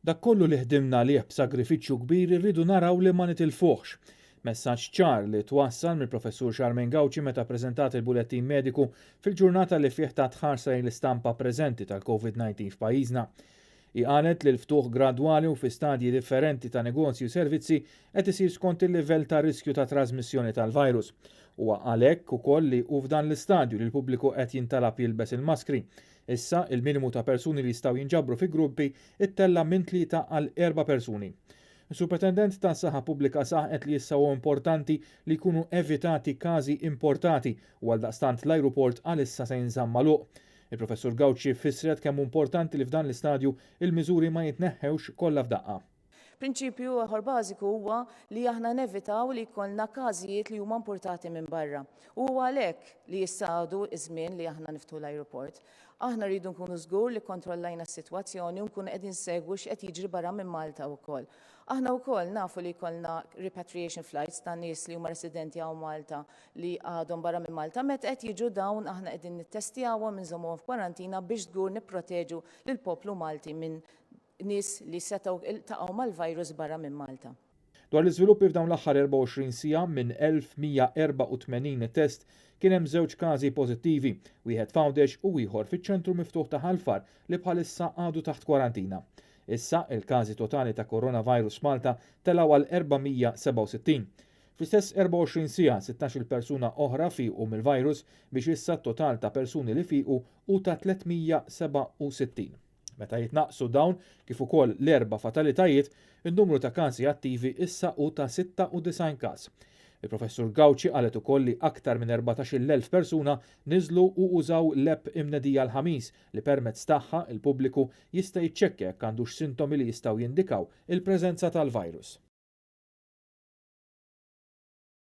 Dak kollu li ħdimna għalih b'sagrifiċċju kbir irridu naraw li ma nitilfuhx. Messaġġ ċar li twassal mill-Professur Charmaine Gauci meta ppreżentat il-bulettin mediku fil-ġurnata li fih tat ħarsa lejn l-istampa preżenti tal-Covid-19 f'pajjiżna. Hi qalet li l-ftuħ gradwali u fi stadji differenti ta' negozji u servizzi qed isir skont il-livell ta' riskju ta' trażmissjoni tal-virus. Huwa għalhekk ukoll li hu f'dan l-istadju li l-pubbliku qed jintalab jilbes il-maskri. Issa, il-minimu ta' persuni li jistgħu jinġabru fi gruppi ttella' minn tlieta għal erba' persuni. Is-Supretendent tas-Saħħa Pubblika saħqet li issa huwa importanti li jkunu evitati każi importati u għaldaqstant l-ajruport għalissa se jinżamm magħluq. Il-Professur Gauci fissret kemm hu importanti li f'dan l-istadju il-miżuri ma jitneħħewx kollha f'daqqa. Prinċipju ieħor bażiku huwa li aħna nevitaw li jkollna każijiet li huma importati minn barra. U huwa għalhekk li issa għadu ż-żmien li aħna niftħu l-ajruport. Aħna rridu nkunu żgur li kkontrollajna s-sitwazzjoni u nkunu qegħdin nsegwu x'qed jiġri barra minn Malta wkoll. Aħna wkoll nafu li jkollna repatriation flights ta' nies li huma residenti hawn Malta li għadhom barra minn Malta. Meta qed jiġu dawn aħna qegħdin nittestjawhom, inżommuhom f'kwarantina biex żgur nipproteġu lill-poplu Malti minn nies li setgħu iltaqgħu mal-virus barra minn Malta. Dwar l-iżviluppi f'dawn l-aħħar 24 siegħa, minn 1,184 test kien hemm żewġ każi pożittivi, wieħed f'Għawdex u ieħor fiċ-ċentru miftuħ ta' Ħal Far li bħalissa għadu taħt kwarantina. Issa, il-każi totali ta' coronavirus f'Malta telgħu għal 467. Fl-istess 24 siegħa, sittax-il persuna oħra fiequ mill-virus biex issa t-total ta' persuni li fiequ hu ta' 367. Meta jitnaqqsu dawn, kif ukoll l-erba' fatalitajiet, in-numru ta' każi attivi issa hu ta' 96 każ. Il-Professur Gauci qalet ukoll li aktar minn 14,000 persuna niżlu u użaw l-app imnedija l-Ħamis li permezz tagħha l-pubbliku jista' jiċċekkja jekk għandux sintomi li jistgħu jindikaw il-preżenza tal-virus.